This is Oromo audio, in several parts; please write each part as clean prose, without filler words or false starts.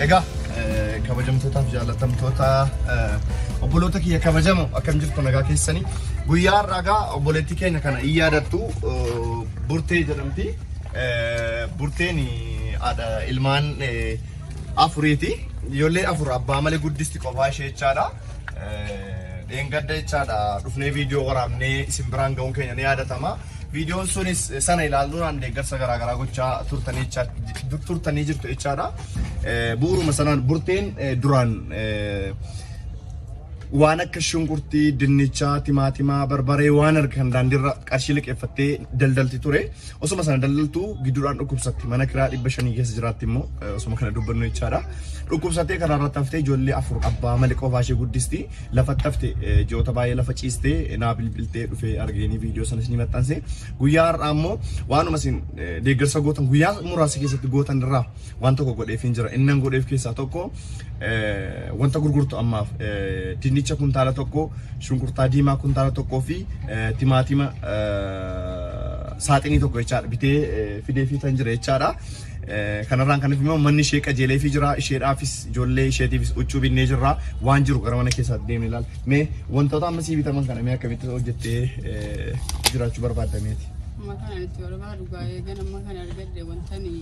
Egaa kabajamtootaaf jaallatamtoota obboloota kiyya kabajamoo akkam jirtu nagaa keessanii guyyaa har'aa egaa obboleettii keenya kana in yaadattu Burtee jedhamti. Burteen haadha ilmaan afuriiti. Ijoollee afur abbaa malee guddisti qofaa ishee jechaadha. Dheengadda jechaadha dhufnee viidiyoo waraabnee isin biraan ga'uun keenya ni yaadatama. Viidiyoon sunis sana ilaaluudhaan deeggarsa garaagaraa gochaa turtanii jirtu jechaadha. Bu'uuruma sanaan burteen duraan waan akka shunkurtii, dinnichaa, timaatimaa, barbaree waan argan daandiirra qarshii liqeeffattee daldalti ture. Osuma sana daldaltu gidduudhaan dhukkubsatti. Mana kiraa 500 keessa jiraatti immoo osuma kana dubbannu jechaadha. Dhukkubsattee karaa irratti haftee ijoollee afur abbaa malee qofaa ishee guddisti. Lafatti hafte ji'oota baay'ee lafa ciistee naa bilbiltee dhufee argeenii viidiyoo sanas ni maxxanse. Guyyaa har'aa immoo waanuma isin deeggarsa gootan guyyaa muraasa keessatti gootan irraa waan tokko godheef hin jira. Inni godheef keessaa tokko wanta gurgurtu ammaaf dinnicha kuntaala tokko, shunkurtaa diimaa kuntaala tokkoo fi timaatima saaxinii tokko jechaadha bitee fidee fi kan jira jechaadha. Kanarraan kan immoo manni ishee qajeeleefii jira. Isheedhaafis ijoollee isheetiifis huccuu binnee jirra. Waan jiru gara mana keessaatti deemnee ilaalla. Mee wantoota amma sii bitaman kana mee akkamitti hojjettee jiraachuu barbaadda meeti? Amma kana itti barbaadu gaa'ee gan amma kana argadhe wanta ani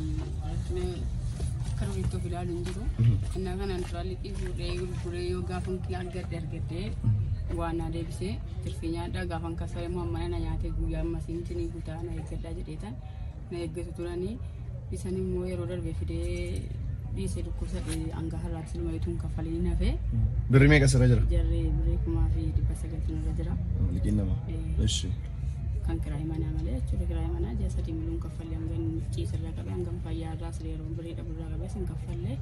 rakkina akka duriitti of ilaalu hin jiru. Innaa kanaan duraa liqii fuudhee gurguree yoo gaafan argadhe argadhee waan naa deebisee tirfii nyaadhaa gaafan kasaree immoo mana na nyaatee guyyaa ammasiin ni guutaa na eeggadhaa jedheetan na eeggatu turanii isan immoo yeroo darbe fidee dhiise dhukkubsadhe hanga har'aatti siluma utuu hin kaffalin hafe. Birrii meeqa sirra jira? Jarri birrii 1900 irra jira. Liqiin namaa. Ishi. Kan kiraayii manaa malee jechuudha. Kiraayii manaa ji'a sadii miluun kaffalle hangan ciisarraa qabe hangan fayyaa irraa siree yeroo birrii dhaburraa qabee sin kaffalle.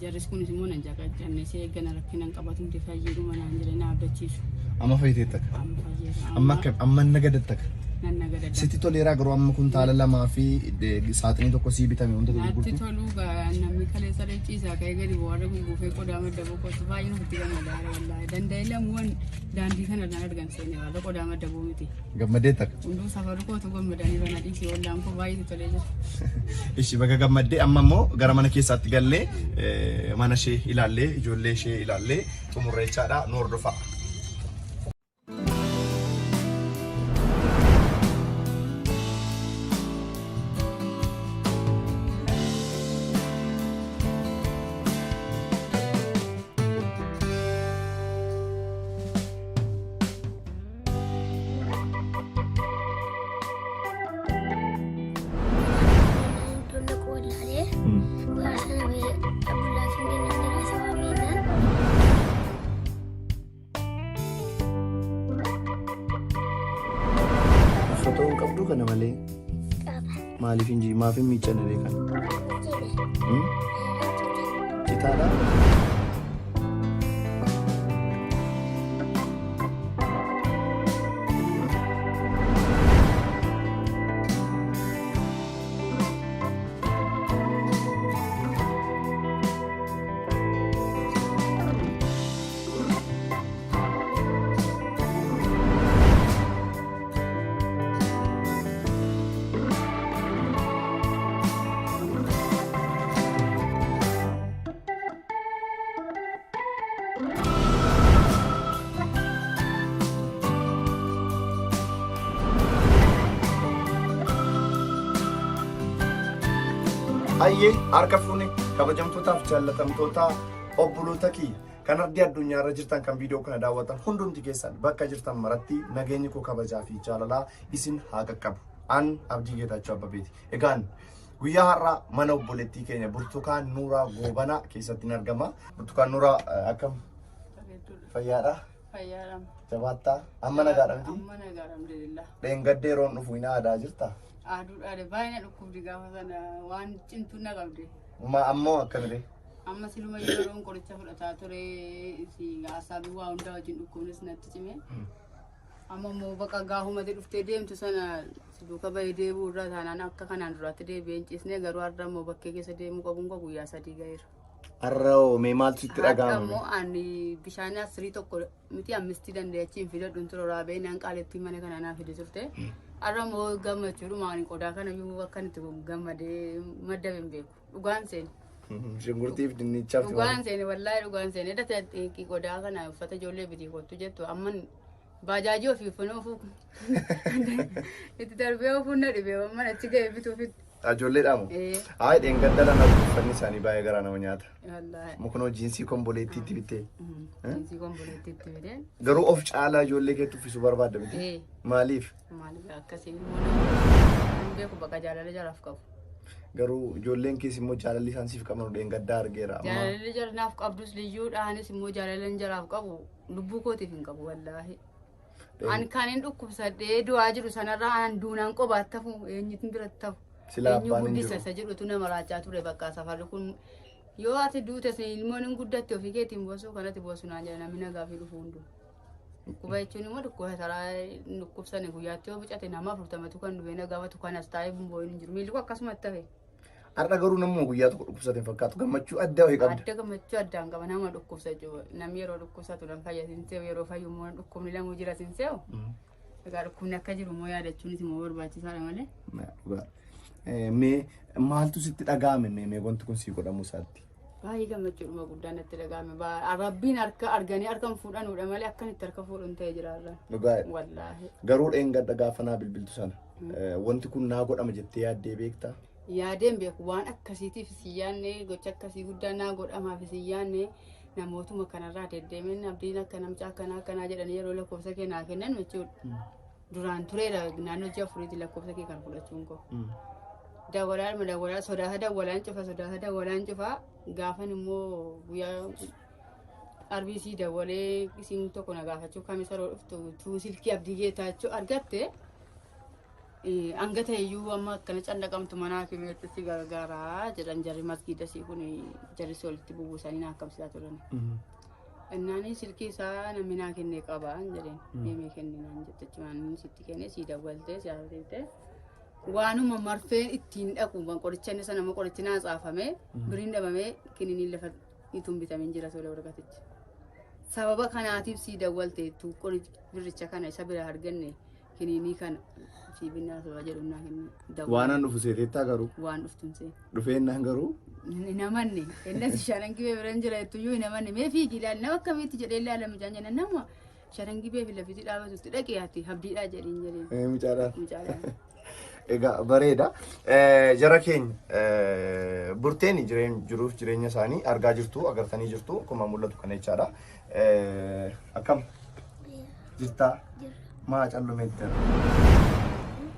Jarris kunis immoo nan jaqaccannee eeggana rakkina hin qabatumti fayyiidhuma naan jedhee na abdachiisu. Amma fayyiteetta akka. Amma fayyeera. Amma akka amma nagadatta akka. Nan nagadadha. Sitti toleeraa garuu amma kuntaala lamaa fi saaxinii tokko sii bitame wanta Natti gurgurtu. toluu gaa namni kaleessa ciisaa ka'ee gadi bu'aarra gugguufee qodaa madda boqotu baay'ee ofitti gammadaa wallaahi. Danda'ee lamuuwwan daandii kana irraan argan seene warra qodaa madda boo miti. Gammadee takka. Hunduu safarri kootu gammadanii bana dhiisee ollaan koo baay'ee tolee jira. Ishi baga gammaddee amma immoo gara mana keessaatti gallee mana ishee ilaallee ijoollee ishee ilaallee xumurra jechaadha nu hordofaa. Tolloquu wallaalee bara sana ba'ee Abdullaatiin kennan jira isa waameenaan. Uffata hin qabdu kana malee Qaba. maaliif hin maaf hin miiccanne ree kana? Jedhe. Citaadha. Ayyee harka fuune kabajamtootaaf jaallatamtoota obboloota kiyya kan ardii addunyaa irra jirtan kan viidiyoo kana daawwatan hundumti keessan bakka jirtan maratti nageenyi koo kabajaa fi jaalalaa isin haa qaqqabu. An Abdii Geetaachoo Abbabeeti. Egaan guyyaa har'aa mana obboleettii keenya Burtukaan Nuuraa Goobanaa keessatti ni argama. Burtukaan Nuuraa akkam fayyaadha? Fayyaadha. Jabaattaa? Amma nagaadha miti? Amma nagaadha alhamdulillah. Dheengadda yeroon dhufu hin aadaa jirta? Aduudhaadha baay'ee na dhukkubdi gaafa sana waan cimtuu na qabde. Ma ammoo akkamire? Amma siluma yeroon qoricha fudhataa ture si asaabii waa hundaa wajjin dhukkubnis natti cime. Amma immoo baqa gaafumati dhuftee deemtu sana si duuka bahee deebi'u irraa taanaan akka kanaan duraatti deebi'ee hin ciisne garuu har'a immoo bakkee keessa deemuu qabuun koo guyyaa sadii ga'eera. Har'a hoo mee maaltu sitti Har'a dhaga'ama? immoo ani bishaan asirii tokko miti ammistii danda'e achiin fidadhu hin ture raabee naan qaalettii mana kana naa fide turte. Har'a immoo gammachuudhuma ani qodaa kana iyyuu akkan itti gammadee madda hin beeku. Dhugaan seeni. Shunkurtiif dinnichaaf Dhugaan seene, wallaahi dhugaan seene. Data qodaa kana uffata ijoollee bitii kottu jettu, amman baajaajii ofii uffana ofuu itti darbee ofuun na dhibee, amman achi ga'ee bituufitti. Ijoolleedhaa moo? Ee. Hayi, dheengadda lana uffanni isaanii baay'ee garaa nama nyaata. Wallaahi. Mukunoo jiinsii komboleettiitti bittee. Jiinsii komboleettiitti bitee. Garuu of caalaa ijoollee keetti uffisuu barbaadda miti? Ee. Maaliif? Maaliif akkasii immoo hin beeku, bakka jaalala jaraaf qabu. Garuu ijoolleen kees immoo jaalalli isaan siif qaban dheengaddaa argeera. Amma Jaalalli jaranaaf qabdus liyyuudhaanis immoo jaalala jaraaf qabu lubbuu kootiif hin qabu, wallaahi. An kan hin dhukkubsadhee du'aa jiru sanarraa an duunaan qobaatti hafu, eenyutu biratti hafu? Silaa Eenyu abbaan hin guddisa jiru. isa jedhutu nama raachaa ture. Bakka safarri kun yoo ati duute sin ilmoon hin guddatte, ofii keetiin boosuu kanatti boosu naan jedha namni nagaa fi dhufu hundu. Dhukkuba jechuun immoo dhukkuba taraa dhukkubsani guyyaatti yoo bicate nama 40tu kan dhufee na gaafatu, kanas taa'ee boo'in hin jiru. Miilli koo akkasumatti hafe. Har'a garuu namuma guyyaa tokko dhukkubsate hin fakkaatu, gammachuu addaa wayii qabda. Adda gammachuu addaan qaba. Nama dhukkubsachuu, namni yeroo dhukkubsatu nan fayya sin se'u, yeroo fayyu immoo dhukkubni lamuu jira sin se'u. Egaa dhukkubni akka jiru immoo yaadachuunis immoo barbaachisaadha malee. Dhugaa. Mee maaltu sitti dhaga'ame mee wanti kun sii godhamuu isaatti? Baay'ee gammachuudhuma guddaan natti dhaga'ame. Rabbiin harka arganii harka hin fuudhanuudha malee akkanitti harka fuudhuun ta'ee jira har'a. Dhugaa. Wallaahi. Garuu dheengadda gaafa naa bilbiltu sana wanti kun naa godhama jettee yaaddee beektaa? Yaadeen beeku. Waan akkasiitiif si yaadne, gocha akkasii guddaa naa godhamaaf si yaadne. Namootuma kanarraa deddeemeen abdiin akka namca akkanaa akkanaa jedhanii yeroo lakkoofsa kee naa kennan jechuudha. Duraan tureera, naannoo ji'a 4ti lakkoofsa kee kan fudhachuun koo. Dawwalaan dawwalaa sodaata, dawwalaan cufa, sodaata, dawwalaan cufa. Gaafan immoo guyyaa arbiisii dawwalee isiin tokko na gaafachuu kamisa yeroo dhuftu tuu silkii abdii geetaachuu argatte, hanga ta'eyyuu amma akkana callaqamtu manaa kimeetti si gargaaraa jedhan. Jarri masgiida sii kun jarri si walitti bubuusanii na akkamsiisaa turan. Innaani silkii isaa namni naa kennee qaba jedheen, deemee kenne naan jette, jechuun sitti kenne, sii dawwaltee si haasofte. Waanuma marfeen ittiin dhaqu qoricha inni sana immoo qorichi naa tsaafame, biriin dhabamee kininiin lafa ituun bitameen jira tola waraqatichi. Sababa kanaatiif sii dawwalte, qoricha birricha kana isa bira arganne, kiniinii kana sii binnaa sababa jedhu naa kenne. Waan an dhufu seeteettaa garuu? Waan dhuftuun see. Dhufeennaan garuu? Hin amanne. Innas shanan gibee biran jira jettuyyuu hin amanne. Mee fiigi ilaali, nama akkamiitti jedhee ilaala mucaan jenna, nama shanan gibee fi lafitti dhaabatutti dhaqee ati abdiidhaa jedhiin jedheen. Mucaadhaan. Mucaadhaan. Egaa bareeda. Jara keenya, burteen jireenya jiruuf jireenya isaanii argaa jirtu, agartanii jirtu, akkuma mul'atu kana jechaadha. Akkam jirtaa? Jira. Maa callumeetti?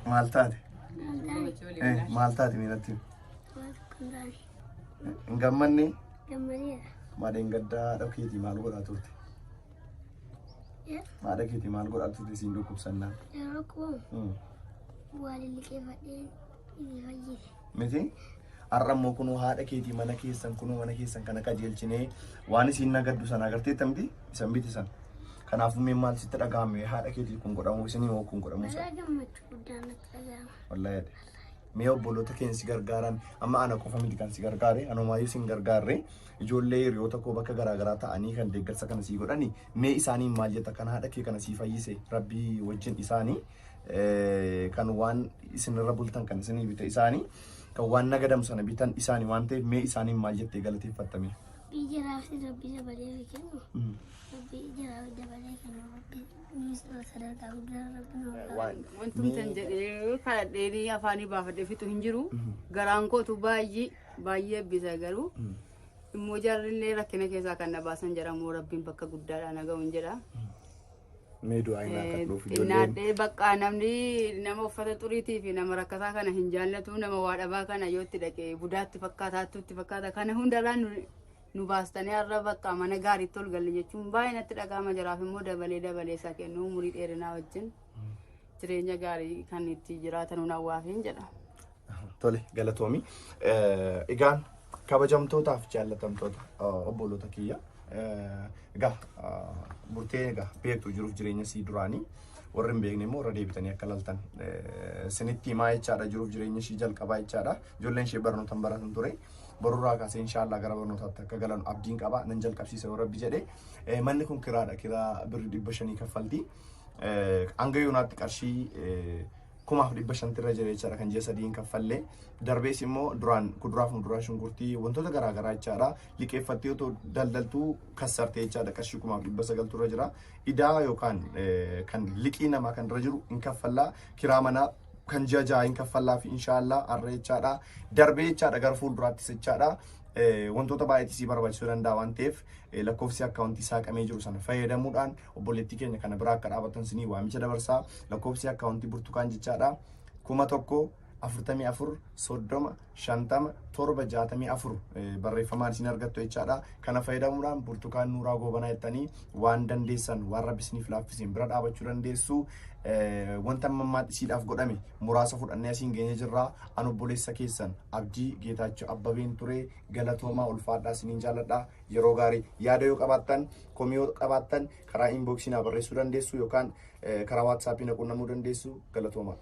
Maal taate? Maal taate miinatti? Waan tokko hin taane. Hin gammanne? Gammadeera. Maadheen gaddaa dhabkeetii maal godhaa turte? Haadha keetii maal godhaa turte siin dhukkubsannaan? Yeroo qubamu waa lilliqeeffadheen itti fayyise. Miti? Har'a immoo kunoo haadha keetii mana keessan, kunoo mana keessan kana qajeelchinee, waan isiin nagaddu sana agarteetta miti? Isan biti sana. Kanaafuu mee maal sitti dhaga'ame haadha keetii kun godhamuu isinii moo kun godhamuu sana? Baay'ee gammachuu guddaan natti dhaga'ama. Wallaahi. Mee obboloota keenya si gargaaran, amma ana qofa miti kan si gargaare, anumaayyuu si hin gargaarre, ijoollee hiriyoota koo bakka garaagaraa ta'anii kan deeggarsa kana sii godhani, mee isaaniin maal jetta? Kan haadha kee kana sii fayyise rabbii wajjin isaanii, kan waan isinirra bultan kan isinii bite isaanii, kan waan nagadamu sana bitan isaanii waan ta'eef, mee isaaniin maal jettee galateeffattame? Biyya raafsi rabbi dabalee kennu. Rabbi jiraaf dabalee kennu. Rabbi sadarkaa guddaa rabbi nu haa Wantumtan jedhee kadhadheenii afaanii baafadhee fixu hin jiru. Garaan kootu baay'ee baay'ee eebbisa, garuu immoo jarrillee rakkina keessaa kan na baasan jedhamu rabbiin bakka guddaadhaan na ga'uun jedha. Mee du'aa hin kadhuuf ijoolleen. Xinnaadhee bakka namni nama uffata xuriitii fi nama rakkataa kana hin jaallatu, nama waa dhabaa kana yoo itti dhaqee budaatti fakkaata, hattuutti fakkaata. Kana hundarraa nu baastanii har'a bakka mana gaariitti ol galle jechuun baay'ee natti dhaga'ama. Jaraaf immoo dabalee dabalee isaa kennu, umurii dheerinaa wajjin jireenya gaarii kan itti jiraatan nu hawwaafiin jedha. Tole, galatoomi. Egaan kabajamtootaaf jaallatamtoota obboloota kiyya. Egaa burtee egaa beektu jiruuf jireenya sii duraanii, warri hin beekne immoo irra deebitanii akka laltan sinitti himaa jechaadha, jiruuf jireenya ishii jalqabaa jechaadha. Ijoolleen ishee barnoota hin baratan ture. Borurraa kaasee inshaallah gara barnootaatti akka galan abdiin qaba, nan jalqabsiisa yoo rabbi jedhe. Manni kun kiraadha, kiraa birri 500 kaffalti. Hanga yoonaatti qarshii 1500 irra jira jechaadha kan ji'a 3 hin kaffallee. Darbees immoo duraan kuduraaf muduraa shunkurtii wantoota garaagaraa jechaadha liqeeffattee otoo daldaltuu kassartee jechaadha qarshii 1900 irra jira. Idaa yookaan kan liqii namaa kan irra jiru hin kaffallaa, kiraa manaa kan ji'a 6 hin kaffallaa fi inshaallah har'a jechaadha. Darbee jechaadha gara fuulduraattis jechaadha. Wantoota baay'eetti sii barbaachisuu danda'a waan ta'eef lakkoofsi akkaawuntii saaqamee jiru sana fayyadamuudhaan obboleettii keenya kana biraa akka dhaabatan sinii waamicha dabarsaa. Lakkoofsi akkaawuntii Burtukaan jechaadha 1000 44 30 50 7 64 barreeffamaan isin argattu jechaadha. Kana fayyadamuudhaan Burtukaan Nuuraa Goobanaa jettanii waan dandeessan waan rabbi isiniif laaffisiin bira dhaabachuu dandeessu. Wanta amma ammaatti isiidhaaf godhame muraasa fudhannee asiin geenye jirra. An obboleessa keessan Abdii Geetaachoo Abbabeen ture. Galatoomaa, ulfaadhaa, isiniin jaalladha. Yeroo gaarii. Yaada yoo qabaattan, komii yoo qabaattan karaa inboxii naa barreessuu dandeessu yookaan karaa WhatsAppii na qunnamuu dandeessu. Galatoomaa.